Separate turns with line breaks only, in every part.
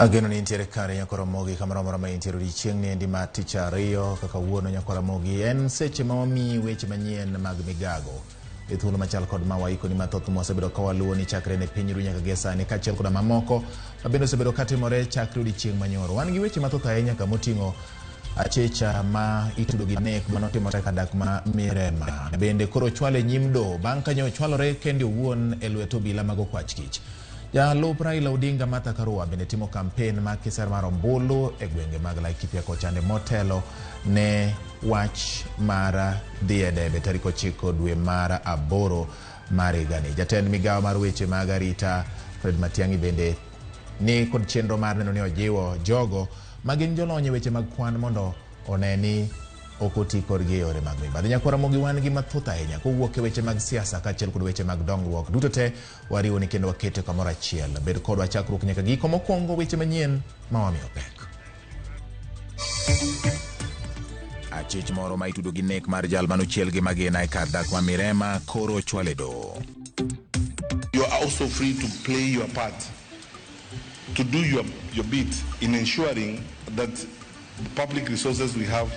Ageno ni intiere kare Nyakwar Ramogi kamoro amora ma intiere odiechieng' ni endi mar tich ariyo kaka wuono Nyakwar Ramogi en seche ma wamiyi weche manyien mag migago e thuolo machal kod ma waikoni mathoth mwasebedo ka waluwo ni chakre ne piny ru nyaka gie sani kaachiel koda mamoko ma bende osebedo katimore chakre odiechieng' manyoro. Wan gi weche mathoth ahinya kamoting'o achicha ma itudo gi nek manotimore kadak ma Mirema bende koro ochwale nyim doho bang' ka nyo ochwalore kende owuon e lwet obila mag okwach kich. Jalup Raila Odinga Martha Karua bende timo kampen mar kisera mar ombulu e gwenge mag Laikipia kochande motelo ne wach mar dhi e debe tarik 9 dwe mar 8 mar higani. Jatend migawo mar weche mag arita Fred Matiang'i bende ni kod chenro mar neno ni ojiwo jogo ma gin jolony e weche mag kwan mondo one ni ok oti kodgi e yore mag mibadhi. Nyakwar Ramogi wan gi mathoth ahinya kowuok e weche mag siasa kaachiel kod weche mag dongruok. Duto te wariwo ni kendo wakete kamoro achiel. Bed kodwa chakruok nyaka giko. Mokwongo weche manyien ma wamiyo pek. Achich moro ma itudo gi nek mar jal manochiel gi magina e kar dak ma Mirema koro ochwal e doho.
You are also free to play your part, to do your bit in ensuring that the public resources we have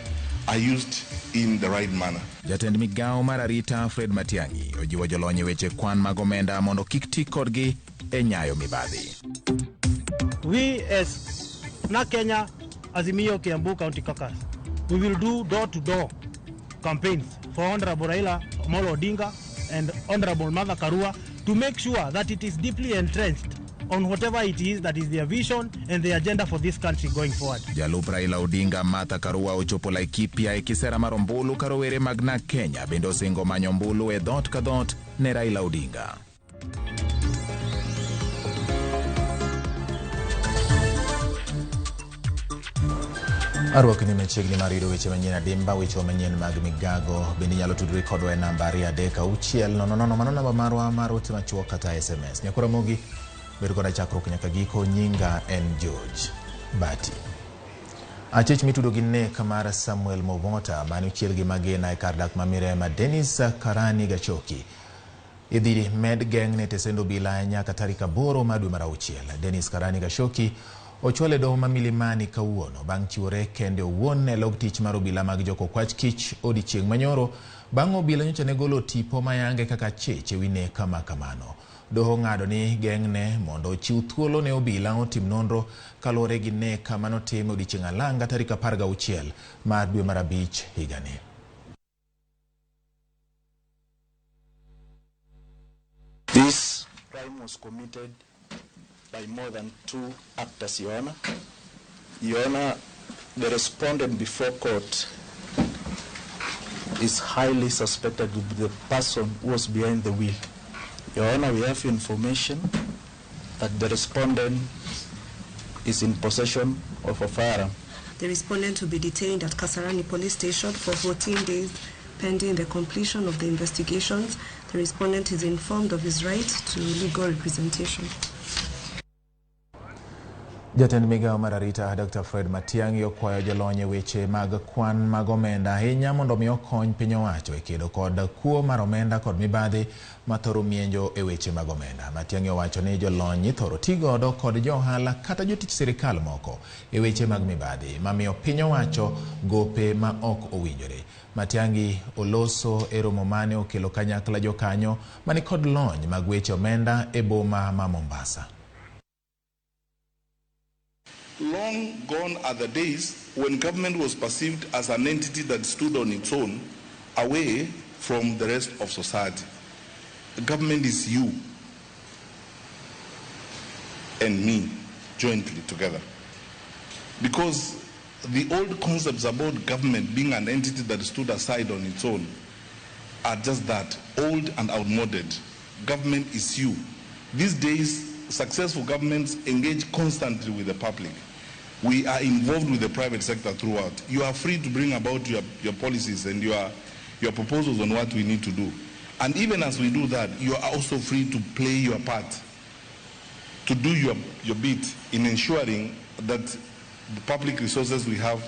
are used in the right manner.
Jatend migawo mar arita Fred Matiang'i ojiwo jolony e weche kwan mag omenda mondo kik ti kodgi e nyayo mibadhi.
We as NARC Kenya Azimio Kiambu County Caucus, we will do door-to-door campaigns for Honorable Raila Amolo Odinga and Honorable Martha Karua to make sure that it is deeply entrenched on whatever it is that is their vision and the agenda for this country going forward.
Jalup Raila Odinga Martha Karua ochopo Laikipia e kisera mar ombulu ka rowere mag NARC Kenya bende osingo manyo ombulu e dhoot ka dhoot ne Raila Odinga. Arwakni machiegni mar yudo weche manyien adimba, weche manyien mag migago. Bende inyalo tudri kodwa e namba 23600, mano namba marwa mar ote machuok kata SMS. Nyakwar Ramogi, bed koda chakruok nyaka giko. Nyinga en George Bati. Achich mitudo gi nek mar Samuel Movota mane ochiel gi magina e kar dak ma Mirema Dennis Karani Gachoki idhi med geng'ne tesend obila nyaka tarik 8 mar dwe mar 6. Dennis Karani Gachoki ochwal e doho ma Milimani kawuono bang' chiwore kende owuon e log tich mar obila mag joko kwach kich odiechieng' manyoro bang' obila nyocha ne golo tipo mayange kaka chich ewi nek ma kamano. Doho ng'ado ni geng'ne mondo ochiw thuolo ne obila otim nonro kaluwore gi nek manotim odiechieng' alanga tarik 16 mar dwe mar 5 higani.
This crime was committed by more than 2 actors, Your Honor. Your Honor, the respondent before court is highly suspected to be the person who was behind the wheel. Your Honor, we have information that the respondent is in possession of a firearm.
The respondent will be detained at Kasarani Police Station for 14 days pending the completion of the investigations. The respondent is informed of his right to legal representation.
Jatend migawo mar arita Dr. Fred Matiang'i okwayo jolony e weche mag kwan mag omenda ahinya mondo mi okony piny owacho e kedo kod kuo mar omenda kod mibadhi mathoro mienjo e weche mag omenda. Matiang'i owacho ni jolony ithoro ti godo kod jo ohala kata jotich sirikal moko e weche mag mibadhi mamiyo piny owacho gope ma ok owinjore. Matiang'i oloso e romo mane okelo kanyakla jokanyo mani kod lony mag weche omenda e boma ma Mombasa.
Long gone are the days when government was perceived as an entity that stood on its own, away from the rest of society. The government is you and me jointly together. Because the old concepts about government being an entity that stood aside on its own are just that, old and outmoded. Government is you. These days, successful governments engage constantly with the public. We are involved with the private sector throughout. You are free to bring about your policies and your proposals on what we need to do. And even as we do that, you are also free to play your part, to do your bit in ensuring that the public resources we have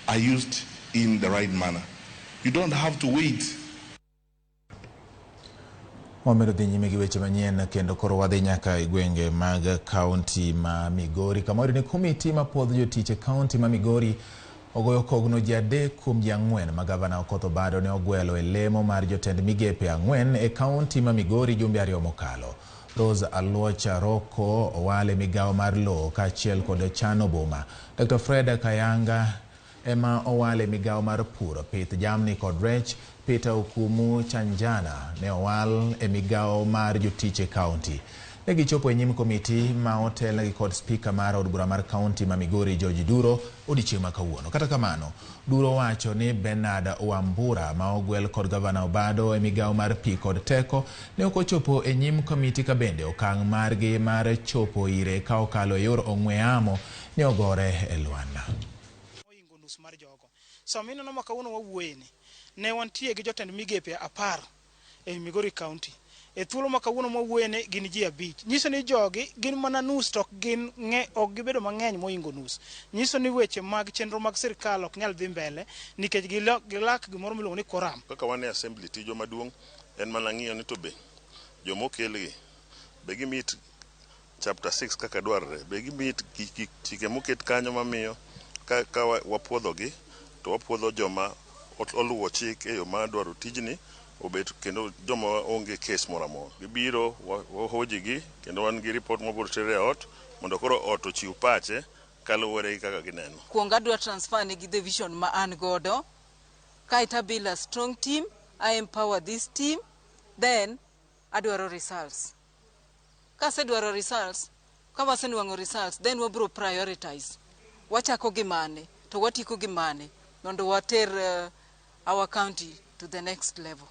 are used in the right manner. You don't have to wait.
Wamedo dhi nyime gi weche manyien kendo koro wadhi nyaka e gwenge mag kaunti ma Migori kama wayudo ni komiti mapuodho jotich e kaunti ma Migori ogoyo kogno ji 3 kuom ji 4 ma gavana Okoth Obado ne ogwelo e lemo mar jotend migepe 4 e kaunti ma Migori jumbe 2 mokalo. Rose Aluocha Roko owale migawo mar lowo kaachiel kod chano boma. Dr. Fred Kayanga ema owale migawo mar puro, pith jamni kod rech. Peter Okumu Chanjana ne owal e migawo mar jotich e kaunti. Ne gichopo e nyim komiti ma otelnegi kod spika mar od bura mar kaunti ma Migori George Duro odiechieng' ma kawuono. Kata kamano, Duro wacho ni Bernard Wambura ma ogwel kod gavana Obado e migawo mar pi kod teko ne ok ochopo e nyim komiti ka bende okang' margi mar chopo ire ka okalo e yor ong'we yamo ne ogore e lwanda.
Oingo nus mar jogo. Sama ineno ma kawuono wawuoyeni, ne wantie gi jotend migepe 10 e Migori County. E thuolo ma kawuono mwawuoyeni gin ji 5. Nyiso ni jogi gin mana nus to ok gibedo mang'eny moingo nus. Nyiso ni weche mag chenro mag sirkal ok nyal dhi mbele nikech gilak gimoro miluongo ni quorum.
Kaka wan e assembly tijwa maduong' en mana ng'iyo ni to be joma okelgi be gimit chapter 6 kaka dwarore, be gimit chike moket kanyo mamiyo ka wapuodhogi to wapuodho joma oluwo chik e yo mar dwaro tijni obet kendo joma onge kes moro amora. Gibiro wahoji gi kendo wan gi report mabiro tere e ot mondo koro ot ochiw pache kaluwore gi kaka gineno.
Kuong adwa transfer negi the vision ma an godo, kaeto build a strong team, I empower this team, then adwaro results. Kasedwaro results, ka wasenwang'o results, then wabro prioritize. Wachako gi mane, to watieko gi mane, mondo water our county to the next level.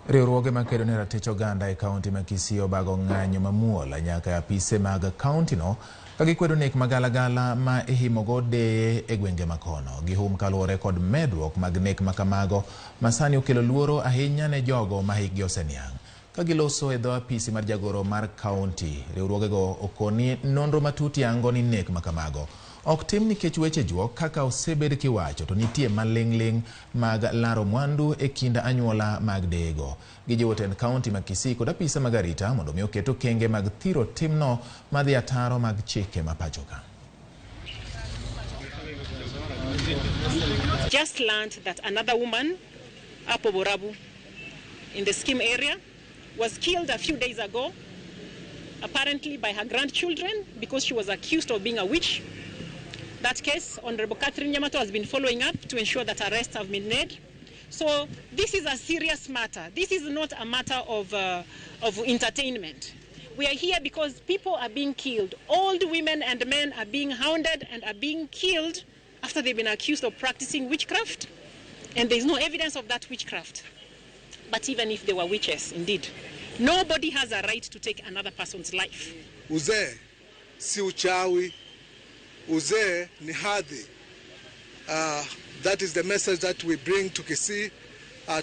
Riwruoge makedo ne ratich oganda e kaunti ma Kisii obago ng'anyo mamuol nyaka e apise mag kaunti no ka gikwedo nek magalagala ma ihimogo deye e gwenge makono. Gihum kaluwore kod medruok mag nek makamago ma sani okelo luoro ahinya ne jogo ma hikgi oseniang'. Ka giloso e dho apisi mar jagoro mar kaunti, riwruogego okoni nonro matut yango ni nek makamago ok tim nikech weche juok kaka osebed kiwacho, to nitie maling'ling' mag laro mwandu e kind anyuola mag deyego. Gijiwo tend kaunti ma Kisii kod apisa mag arita mondo mi oket okenge mag thiro timno madhi ataro mag chike ma pacho ka.
Just learned that another woman, Apo Borabu, in the scheme area, was killed a few days ago, apparently by her grandchildren, because she was accused of being a witch. That case, Honorable Catherine Yamato has been following up to ensure that arrests have been made. So this is a serious matter. This is not a matter of entertainment. We are here because people are being killed. Old women and men are being hounded and are being killed after they've been accused of practicing witchcraft. And there's no evidence of that witchcraft. But even if they were witches, indeed, nobody has a right to take another person's life.
Uzee si uchawi. Uzee ni hadhi. That is the message that we bring to Kisii,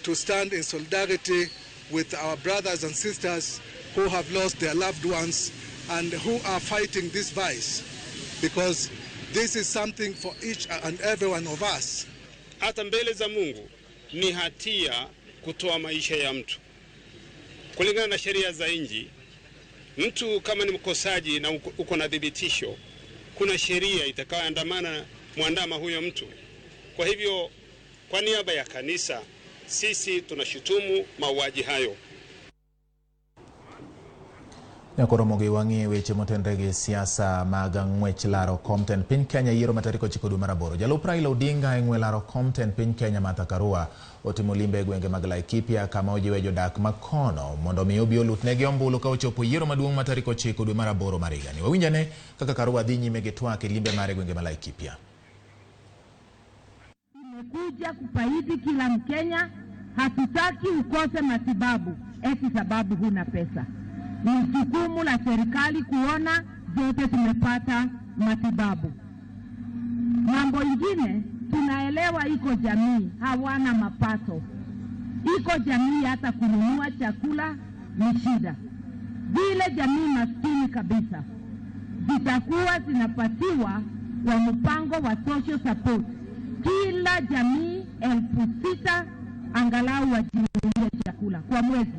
to stand in solidarity with our brothers and sisters who have lost their loved ones and who are fighting this vice, because this is something for each and every one of us.
Hata mbele za Mungu ni hatia kutoa maisha ya mtu. Kulingana na sheria za nchi, mtu kama ni mkosaji na uko na thibitisho, kuna sheria itakayoandamana muandama huyo mtu. Kwa hivyo, kwa niaba ya kanisa, sisi tunashutumu mauaji hayo.
Nyakoromogi wang'i weche motenre gi siasa mag ng'wech laro kom tend piny Kenya yiero ma tarik 9 dwe mar 8. Jalup Raila Odinga e ng'we laro kom tend piny Kenya Martha Karua otimo limbe e gwenge mag Laikipia kama ojiwe jodak makono mondo mi obi olutnegi ombulu ka ochopo yiero maduong' ma tarik 9 dwe mar 8 mar higani. Wawinjane kaka Karua dhi nyime gi twak e limbe mare e gwenge ma Laikipia.
Tumekuja kufaidi kila Mkenya, hatutaki ukose matibabu eti sababu huna pesa. Ni jukumu la serikali kuona zote tumepata matibabu. Mambo ingine tunaelewa, iko jamii hawana mapato, iko jamii hata kununua chakula ni shida. Vile jamii maskini kabisa zitakuwa zinapatiwa kwa mpango wa social support, kila jamii 6,000 angalau wajinunulie chakula kwa mwezi.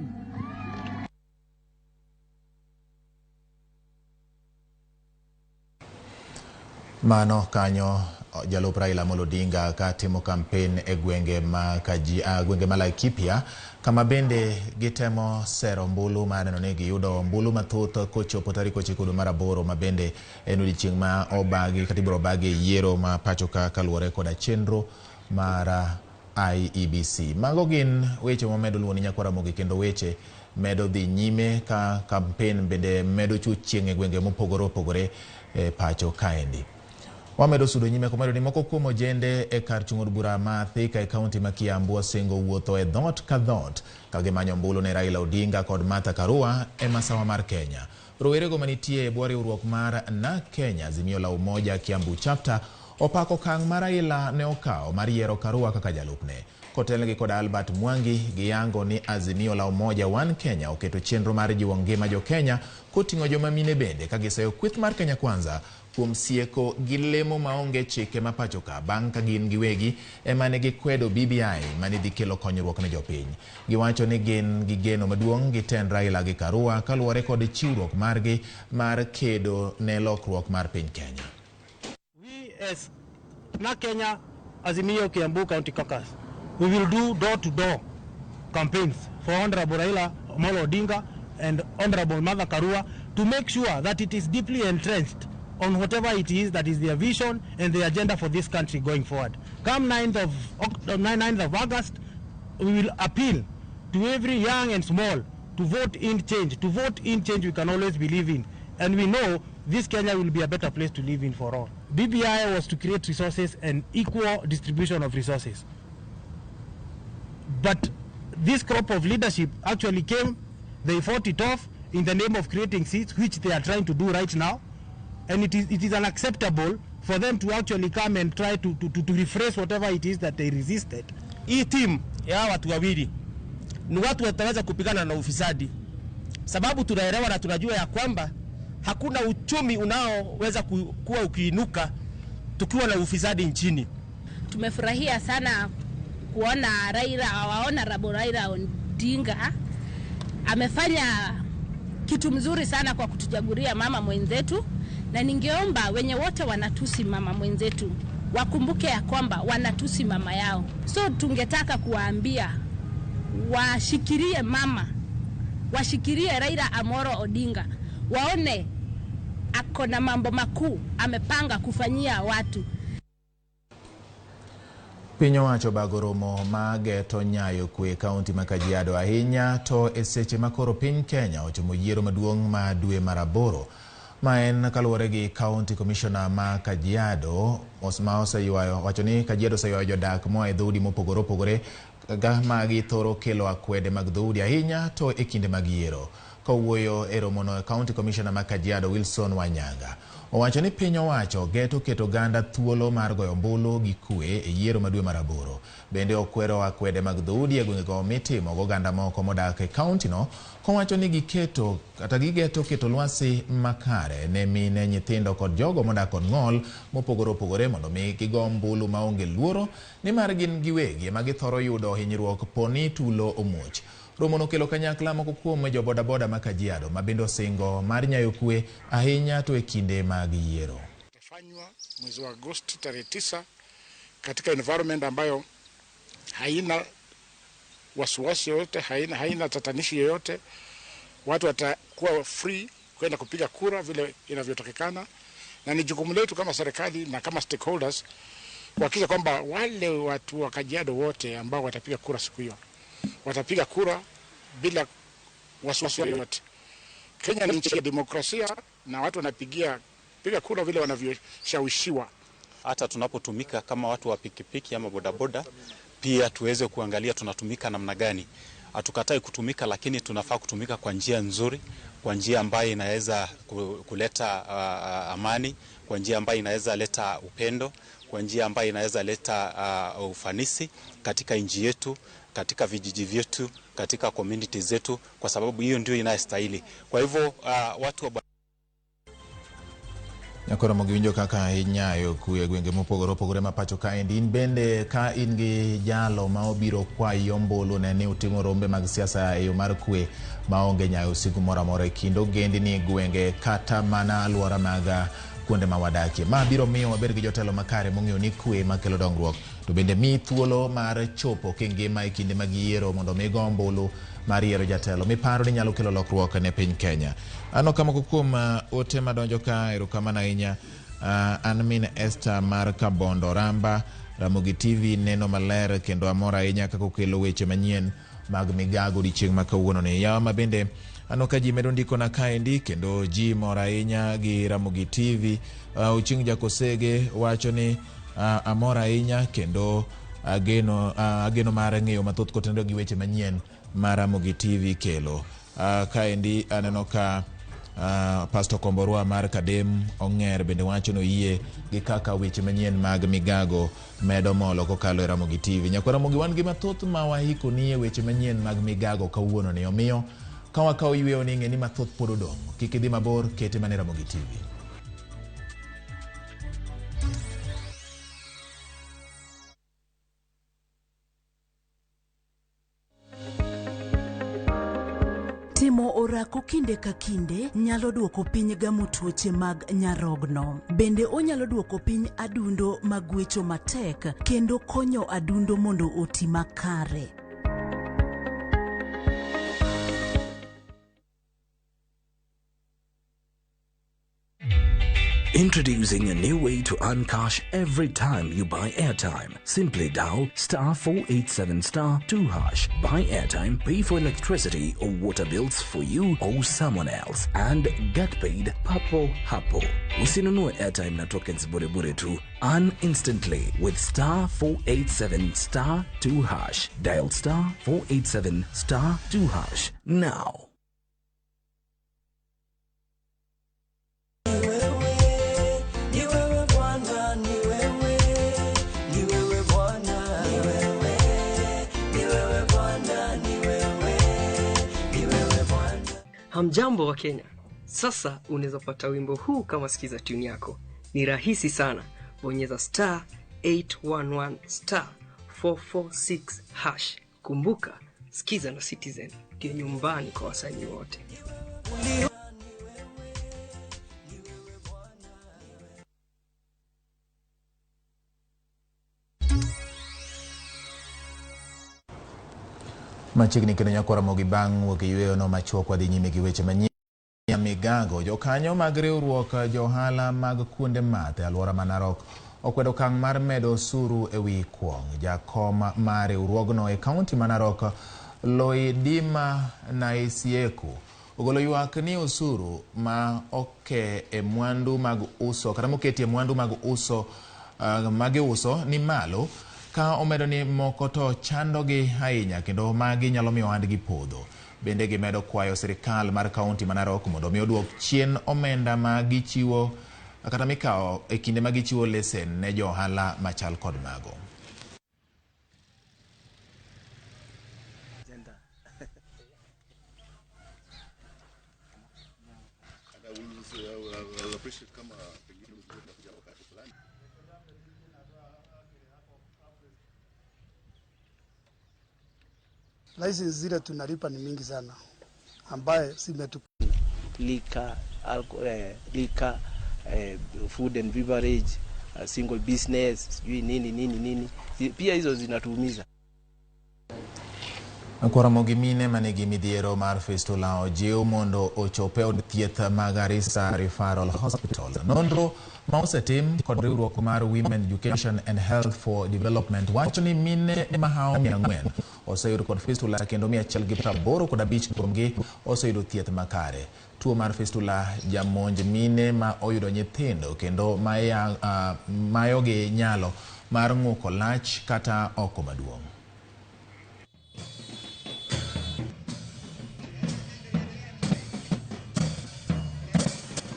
Mano kanyo jalup Raila Amolo Odinga ka timo kampen e gwenge ma Kaji, gwenge ma Laikipia, kama bende gitemo sero ombulu mar neno ni giyudo ombulu mathoth kochopo tarik 9 dwe mar 8, ma bende en odiochieng' ma obagi kata ibiro obagi e yiero ma pacho ka kaluwore koda chenro mar IEBC. Mago gin weche mamedo luwo ni Nyakwar Ramogi, kendo weche medo dhi nyime ka kampen bende medo chuch chieng' e gwenge mopogore opogore e pacho kaendi. Wamedo sudo nyime komedo ni moko kuom ojende e kar chung' od bura ma Thika e kaunti ma Kiambu osingo wuotho e dhoot ka dhoot ka gimanyo ombulu ne Raila Odinga kod Martha Karua e masawa mar Kenya. Rowerego manitie e bwo riwruok mar NARC Kenya Azimio la Umoja Kiambu Chapter opako okang' ma Raila ne okawo mar yiero Karua kaka jalupne. Kotelnegi kod Albert Mwangi, giyango ni Azimio la Umoja One Kenya oketo chenro mar jiwo ngima jo Kenya koting'o joma mine bende ka giseyo kweth mar Kenya Kwanza kuom sieko gi lemo maonge chike ma pacho ka bang' ka gin giwegi ema ne gikwedo BBI mane dhi kelo konyruok ne jopiny. Giwacho ni gin gi geno maduong' gi tend Raila gi Karua kaluwore kod chiwruok margi mar kedo ne lokruok mar piny Kenya.
We as NARC Kenya Azimio Kiambu County Caucus, we will do door-to-door campaigns for Honorable Raila Amolo Odinga and Honorable Martha Karua to make sure that it is deeply entrenched on whatever it is that is their vision and the agenda for this country going forward. Come 9th of August, we will appeal to every young and small to vote in change. To vote in change we can always believe in. And we know this Kenya will be a better place to live in for all. BBI was to create resources and equal distribution of resources. But this crop of leadership actually came, they fought it off in the name of creating seats, which they are trying to do right now. And it is unacceptable for them to actually come and try to rephrase whatever it is that they resisted.
Hii team ya watu wawili ni watu wataweza kupigana na ufisadi, sababu tunaelewa na tunajua ya kwamba hakuna uchumi unaoweza kuwa ukiinuka tukiwa na ufisadi nchini.
Tumefurahia sana kuona Raila, waona Rabo Raila Odinga amefanya kitu mzuri sana kwa kutuchagulia mama mwenzetu, na ningeomba wenye wote wanatusi mama mwenzetu wakumbuke ya kwamba wanatusi mama yao. So tungetaka kuwaambia washikilie mama, washikilie Raila Amolo Odinga, waone ako na mambo makuu amepanga kufanyia watu.
Piny owacho bago romo ma geto nyayo kwe kaunti ma Kajiado ahinya to e seche ma koro piny Kenya ochomo yiero maduong' ma dwe mar 8, ma en kaluwore gi County Commissioner ma Kajiado ma oseywayo wacho ni Kajiado oseywayo jodak moa e dhoudi mopogore opogore ga magi thoro kelo akwede mag dhoudi ahinya to e kinde mag yiero. Kowuoyo e romono, County Commissioner ma Kajiado Wilson Wanyanga owacho ni piny owacho geto keto oganda thuolo mar goyo ombulu gi kwe e yiero ma dwe mar 8. Bende okwero akwede mag dhoudi e gwengego mitimo goganda moko modak e kaunti no, kowacho ni giketo kata gigeto keto lwasi makare ne mine, nyithindo kod jogo modak kod ng'ol mopogore opogore mondo mi gigo ombulu maonge luoro nimar gin giwegi ema githoro yudo hinyruok poni tulo omuoch. Romo nokelo kanyakla moko kuom jo bodaboda ma Kajiado ma bende osingo mar nyayo kwe ahinya to e kinde mag yiero.
Itafanywa mwezi wa Agosti tarehe 9 katika environment ambayo haina wasiwasi yoyote, haina tatanishi yoyote. Watu watakuwa free kwenda kupiga kura vile inavyotakikana, na ni jukumu letu kama serikali na kama stakeholders kuhakikisha kwamba wale watu wa Kajiado wote ambao watapiga kura siku hiyo watapiga kura bila wasiwasi yoyote. Kenya ni nchi ya demokrasia na watu wanapigia piga kura vile wanavyoshawishiwa.
Hata tunapotumika kama watu wa pikipiki ama bodaboda, pia tuweze kuangalia tunatumika namna gani. Hatukatai kutumika, lakini tunafaa kutumika kwa njia nzuri, kwa njia ambayo inaweza kuleta amani, kwa njia ambayo inaweza leta upendo, kwa njia ambayo inaweza leta ufanisi katika nchi yetu, katika vijiji vyetu, katika community zetu, kwa sababu hiyo ndio inayostahili. Kwa hivyo watu wa
Nyakoro mogiwinjo kaka inyayo kwe e gwenge mopogore opogore ma pacho kaendi. In bende ka in gi jalo ma obiro kwayi ombulu ne ni utimo rombe mag siasa e yo mar kwe maonge nyayo sigu moro amora e kind ogendini, gwenge kata mana alwora mag kuonde ma wadakie. Ma biro miyo wabed gi jotelo makare mong'eyo ni kwe makelo dongruok, to bende mi thuolo mar chopo kingima e kinde mag yiero mondo mi go ombulu mar yiero jatelo miparo ni nyalo kelo lokruok ne piny Kenya. Aneno ka moko kuom ote madonjo ka, erokamano ahinya. An min Esther mar Kabondo Ramba, Ramogi TV neno maler kendo amor ahinya kaka okelo weche manyien mag migago odiochieng' ma kawuono ni. Yawa ma bende aneno ka ji medo ndikona kaendi kendo ji mor ahinya gi Ramogi TV. Ochieng' Jakosege wacho ni amor ahinya kendo ageno mar ng'eyo mathoth kotenore gi weche manyien ma Ramogi TV kelo. Kaendi aneno ka Pastor Komborwa mar Kadem Ong'er bende wacho ni oyie gi kaka weche manyien mag migago medo molo kokalo e Ramogi TV. Nyakwa Ramogi, wan gi mathoth ma waikoni e weche manyien mag migago kawuono ni. Omiyo ka wakawo yweyo ni ing'e ni mathoth pod odong'. Kik idhi mabor, kete mana e Ramogi TV.
Timo orako kinde ka kinde nyalo duoko piny gamo tuoche mag nyarogno. Bende onyalo duoko piny adundo magwecho matek kendo konyo adundo mondo oti makare.
Introducing a new way to earn cash every time you buy airtime. Simply dial star 487 star 2 hash. Buy airtime, pay for electricity or water bills for you or someone else, and get paid papo hapo. Usinunue airtime na tokens bure bure tu. Earn instantly with star 487 star 2 hash. Dial star 487 star 2 hash now.
Hamjambo wa Kenya. Sasa unaweza pata wimbo huu kama sikiza tune yako. Ni rahisi sana. Bonyeza star 811 star 446 hash. Kumbuka, sikiza na Citizen ndio nyumbani kwa wasanii wote.
Machiegni kendo nyakwa Ramogi bang' wuok e yweyo no machuok wadhi nyime gi weche manyien migago. Jokanyo mag riwruok johala mag kuonde math e alwora ma Narok okwedo okang' mar medo osuru e wi kuong'. Jakom mar riwruogno e kaunti ma Narok, Loidima Naisieku, ogolo ywak ni osuru ma oke e mwandu mag uso kata moketi e mwandu mag uso magiuso ni malo, ka omedo ni moko to chandogi ahinya kendo magi nyalo miyo ohandgi podho. Bende gimedo kwayo sirikal mar kaunti ma Narok mondo mi oduok chien omenda ma gichiwo kata mikawo e kinde ma gichiwo lesen ne jo ohala machal kod mago.
License zile tunalipa ni mingi sana ambaye simetu
liquor, alcohol, liquor, food and beverage, single business, sijui nini nini nini, pia hizo zinatuumiza.
Ramogi mine manigi midhiero mar fistula ojiw mondo ochop e od thieth ma Garissa Referral Hospital. Nonro ma osetim kod riwruok mar Women Education and Health for Development wacho ni mine mahawo 400 oseyudo kod fistula kendo 185 kuomgi oseyudo thieth makare. Tuo mar fistula jamonj mine ma oyudo nyithindo kendo mayogi nyalo mar ng'uko lach kata oko maduong'.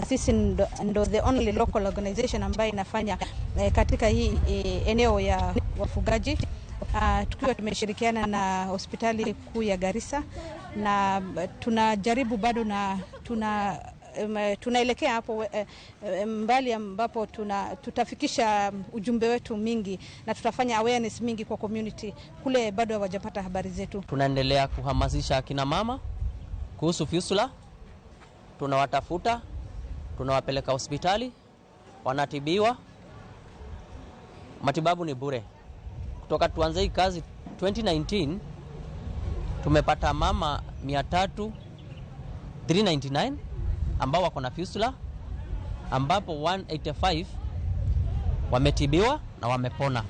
Sisi ndo the only local organization ambayo inafanya katika hii eneo ya wafugaji, tukiwa tumeshirikiana na hospitali kuu ya Garissa, na tunajaribu bado na tunaelekea hapo mbali ambapo tutafikisha ujumbe wetu mingi na tutafanya awareness mingi kwa community kule bado hawajapata habari zetu.
Tunaendelea kuhamasisha akina mama kuhusu fistula, tunawatafuta, tunawapeleka hospitali, wanatibiwa, matibabu ni bure. Kutoka tuanze hii kazi 2019 tumepata mama 300 399 ambao wako na fistula, ambapo 185 wametibiwa na wamepona.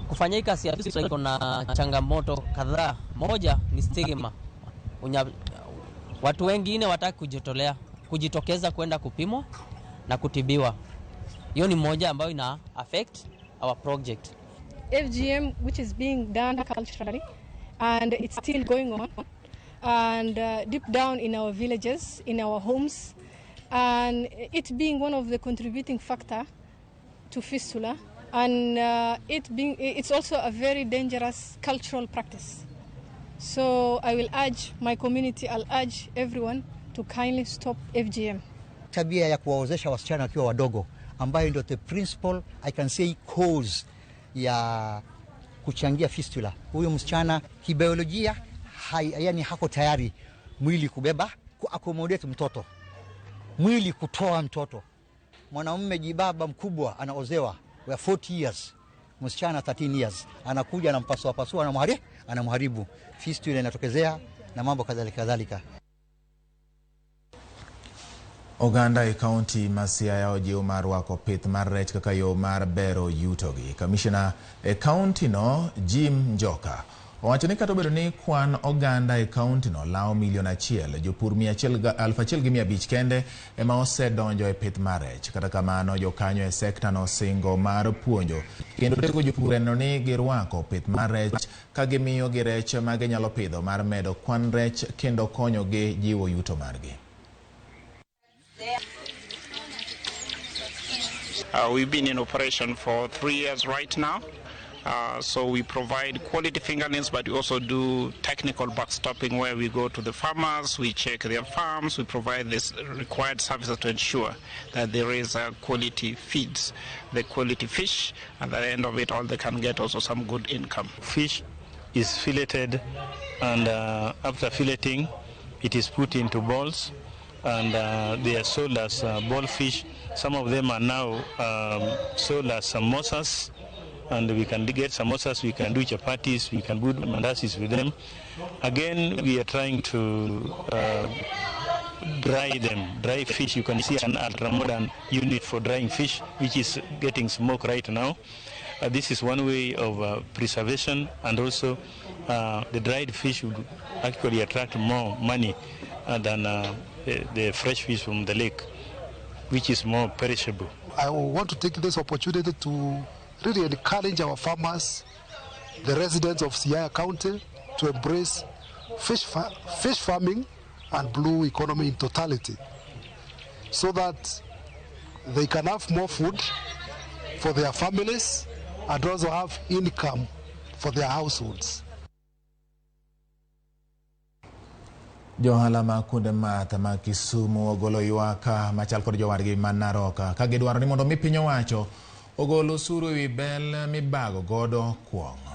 Kufanya hii kazi ya fistula iko na changamoto kadhaa. Moja ni stigma. Watu wengine wataki kujitolea, kujitokeza kwenda kupimwa na kutibiwa. Hiyo ni moja ambayo ina affect our project.
FGM, which is being done culturally, and it's still going on, and deep down in our villages, in our homes, and it being one of the contributing factor to fistula, and it's also a very dangerous cultural practice. So I will urge my community, I'll urge everyone to kindly stop FGM.
Tabia ya kuwaozesha wasichana wakiwa wadogo, ambayo ndio the principal, I can say, cause ya kuchangia fistula. Huyu msichana kibiolojia yani hako tayari mwili kubeba, kuaccommodate mtoto, mwili kutoa mtoto. Mwanamume jibaba mkubwa anaozewa wa 40 years, msichana 13 years, anakuja anampasua pasua, anamharibu. Fistula inatokezea na mambo kadhalika kadhalika.
Oganda e kaunti ma Siaya ojiw mar rwako pith mar rech kaka yo mar bero yutogi. Kamishna e kaunti no Jim Njoka owacho ni kata obedo ni kwan oganda e kaunti no lawo milion 1, jopur 1,500 kende ema osedonjo e pith mar rech. Kata kamano, jokanyo e sekta no singo mar puonjo kendo tego jopur neno ni girwako pith mar rech ka gimiyo gi rech ma ginyalo pidho mar medo kwan rech kendo konyogi jiwo yuto margi.
We've been in operation for 3 years right now. So we provide quality fingerlings, but we also do technical backstopping where we go to the farmers, we check their farms, we provide this required services to ensure that there is a quality feeds, the quality fish, and at the end of it all they can get also some good income.
Fish is filleted, and after filleting it is put into balls, and they are sold as ball fish. Some of them are now sold as samosas, and we can get samosas, we can do chapatis, we can do mandazis with them. Again, we are trying to dry them, dry fish. You can see an ultra-modern unit for drying fish, which is getting smoke right now. This is one way of preservation, and also the dried fish would actually attract more money than the fresh fish from the lake, which is more perishable.
I want to take this opportunity to really encourage our farmers, the residents of Siaya County, to embrace fish farming and blue economy in totality, so that they can have more food for their families and also have income for their households.
Johala ma kuonde math ma Kisumu ogolo ywak machal kod jowadgi ma Narok ka gidwaro ni mondo mi piny owacho ogol osuru ewi bel mibago godo kuong'.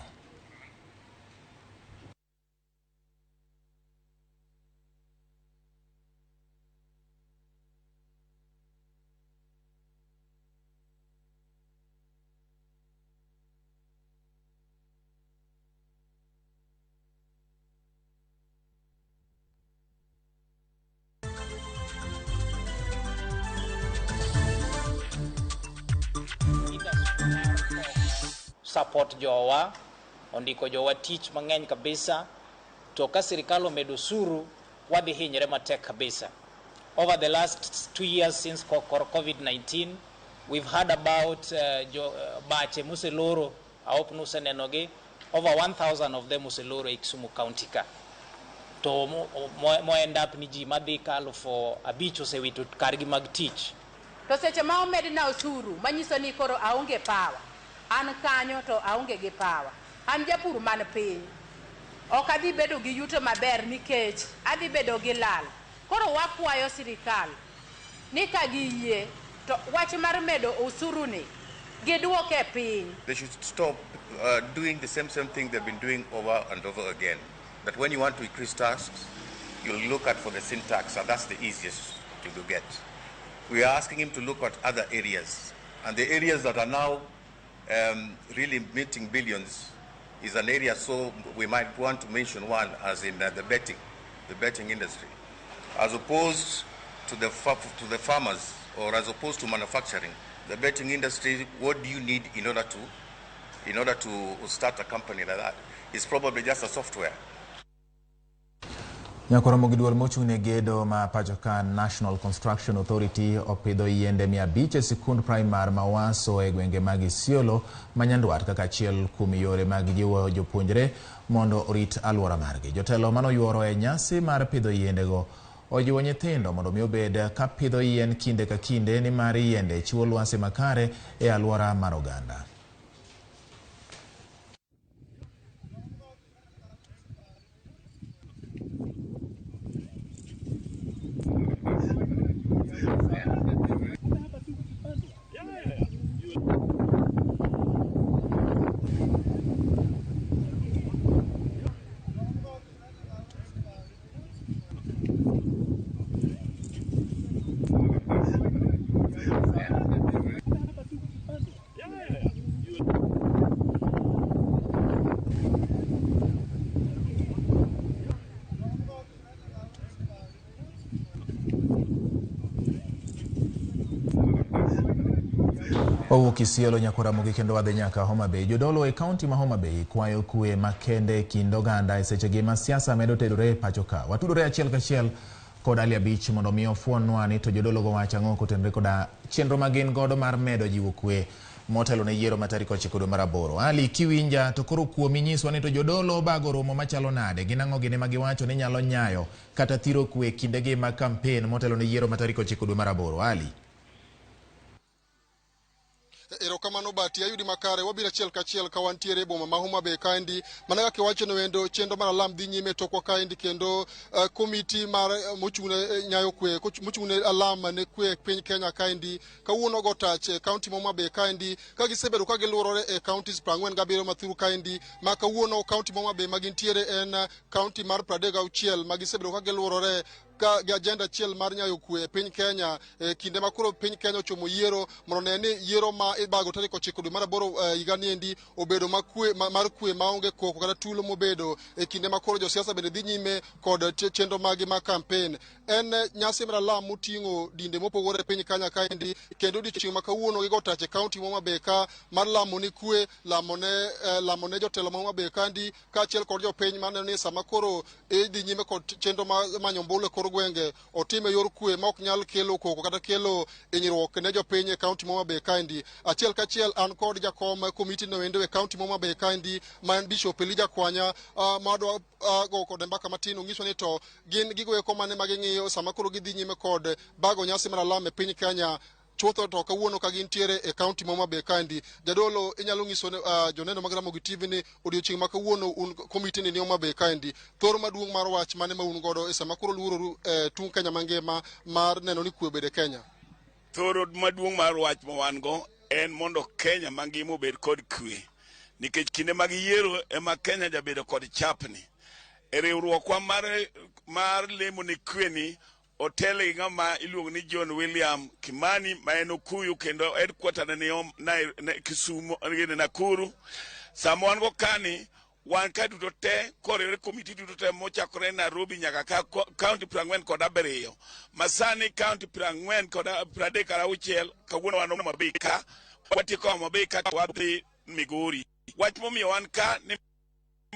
Support jowa ondiko jowa tich mang'eny kabisa, to ka sirikal omedo osuru wadhi hinyre matek kabisa. Over the last 2 years since COVID-19, we've had about bache museloro, I hope nusenenogi, over 1,000 of them museloro e Kisumu County ka. To mo end up ni ji madhi kalo for abich osewito kargi mag tich.
To seche ma omedna osuru manyiso ni koro aonge power. An kanyo to aonge gi power. An japur man piny. Ok adhi bedo gi yuto maber nikech adhi bedo gi lal. Koro wakwayo sirikal ni ka giyie to wach mar medo osuru ni giduoke piny.
They should stop doing the same thing they've been doing over and over again. That when you want to increase tax, you look at for the sin tax, and that's the easiest to get. We are asking him to look at other areas. And the areas that are now really meeting billions is an area, so we might want to mention one as in the betting industry, as opposed to the farmers or as opposed to manufacturing. The betting industry, what do you need in order to start a company like that? It's probably just a software.
Nyakoromo gi duol mochung' ne gedo ma pacho ka National Construction Authority opidho yiende 500 e sikund primar ma Waso e gwenge mag Isiolo ma Nyandwat kaka achiel kuom yore mag jiwo jopuonjre mondo orit alwora margi. Jotelo manoyuoro e nyasi mar pidho yiendego ojiwo nyithindo mondo mi obed ka pidho yien kinde ka kinde nimar yiende chiwo lwasi makare e alwora mar oganda. Owuok Isiolo Nyakoromogi kendo wadhi nyaka Homa Bay. Jodolo e kaunti ma Homa Bay kwayo kwe makende e kind oganda e sechegi ma siasa medo terore e pacho ka. Watudore achiel kachiel kod Ali Abich mondo mi ofuonwa ni to jodolo go wacho ang'o kotenore koda chenro ma gin godo mar medo jiwo kwe motelo ne yiero ma tarik 9 dwe mar 8. Ali, kiwinja to koro kuomi nyiswa ni to jodolo obago romo machalo nade? Gin ang'o gine ma giwacho ni nyalo nyayo kata thiro kwe kindegi mag kampen motelo ne yiero ma tarik 9 dwe mar 8? Ali.
Erokamano Bati, ayudi makare. Wabiro achiel kachiel ka wantiere e boma ma Homa Bay kaendi. Mana kaka iwacho no endo, chenro mar alam dhi nyime tokwa kaendi kendo komiti mar mochung'ne nyayo kwe, mochung'ne alam ne kwe piny Kenya kaendi kawuono go tach e kaunti ma Homa Bay kaendi ka gisebedo ka giluorore e counties 47 mathuru kaendi ma kawuono kaunti ma Homa Bay ma gintiere en kaunti mar 36 ma gisebedo ka giluorore ka gi agenda achiel mar nyayo kwe e piny Kenya e kinde ma koro piny Kenya ochomo yiero mondo ne ni yiero ma ibago tarik 9 dwe mar 8 higa niendi obedo mar kwe maonge koko kata tulo mobedo e kinde ma koro josiasa bende dhi nyime kod chenro magi mag kampen. En nyasi mar alam moting'o dinde mopogore e piny Kenya kaendi kendo odiochieng' ma kawuono gigo tach e kaunti ma Homa Bay ka mar lamo ne kwe, lamo ne jotelo ma Homa Bay kaendi kaachiel kod jopiny maneno ni sama koro idhi nyime kod chenro mar manyo ombulu e kor gwenge otime yor kwe ma ok nyal kelo koko kata kelo hinyruok ne jopiny e kaunti ma Homa Bay kaendi. Achiel kachiel an kod jakom komiti no endo e kaunti ma Homa Bay kaendi ma en Bishop Elijah Kwanya ma dwa go kode mbaka matin onyiswa ni to gin gigo eko mane ma ging'iyo sama koro gidhi nyime kod bago nyasi mar alam e piny Kenya chutho to kawuono ka gintiere e kaunti ma Homa Bay kaendi. Jadolo, inyalo nyiso joneno mag Ramogi TV ni odiochieng' ma kawuono un komiti ni Homa Bay kaendi, thoro maduong' mar wach mane ma un godo e sama koro luororu tung' Kenya mangima mar neno ni kwe obed e Kenya?
Thoro maduong' mar wach ma wan go en mondo Kenya mangima obed kod kwe, nikech kinde mag yiero ema Kenya jabedo kod chapni. E riwruokwa mar lemo ne kwe ni otel gi ng'ama iluongo ni John William Kimani ma en Okuyu kendo headquarter ne ni Kisumu gi Nakuru. Sama wan go kani, wan ka duto te koriwre komiti duto te mochakore Nairobi nyaka ka kaunti 47 masani kaunti 46 kawuono wan Homa Bay ka watieko Homa Bay ka wadhi Migori. Wach momiyo wan ka ni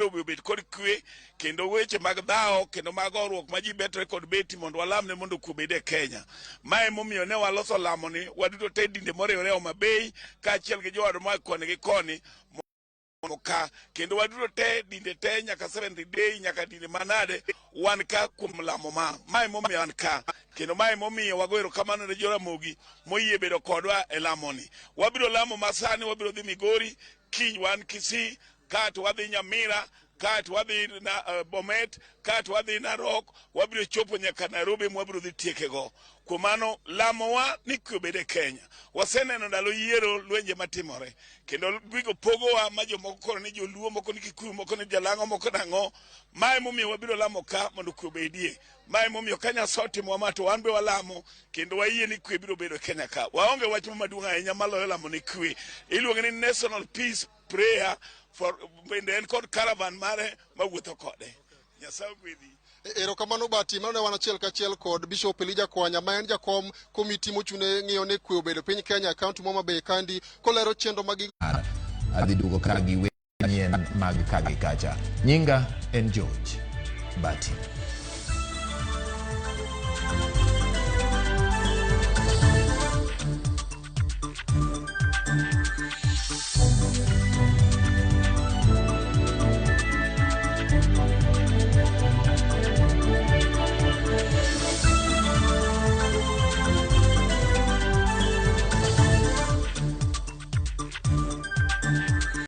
obed kod kwe kendo weche mag dhawo kendo mag goruok ma ji betre kod beti mondo walamne mondo kwe obed e Kenya. Mae momiyo ne waloso lamoni waduto te dinde moriwore Homa Bay kaachiel gi jowadwa moa koni gi koni ka kendo waduto te dinde te nyaka Seventh Day nyaka dinde manade wan ka kuom lamo ma mae momiyo wan ka kendo mae momiyo wago erokamano ne Joramogi moyie bedo kodwa e lamoni. Wabiro lamo masani, wabiro dhi Migori, kiny wan Kisii, kato wadhi Nyamira, Kae wadhi na Bomet, kae wadhi Narok, wabiro chopo nyaka Nairobi mwabiro dhi tiekego. Kuom mano lamowa ni kwe obed e Kenya. Waseneno ndalo yiero lwenje matimore kendo gigo pogowa ma jomoko koro ni joluo, moko ni Kikuyu, moko ni Jalang'o, moko nang'o. Mae momiyo wabiro lamo ka mondo kwe obedie. Mae momiyo ka Nyasaye otimowa ma to wan be walamo kendo wayie ni kwe biro bedo e Kenya ka. Waonge wach maduong' ahinya maloyo lamo ni kwe. Iluonge ni National Peace Prayer for bende en kod caravan mare mawuotho kode. Nyasaye ogwedhi.
Erokamano Bati, mano ne wan achiel kachiel kod Bishop Elijah Kwanya ma en jakom komiti mochung'ne ng'iyo ni kwe obedo piny Kenya e kaunti ma Homa Bay kandi kolero chenro mag
Adhi duogo ka gi weche manyien mag ka gi kacha. Nyinga en George Bati.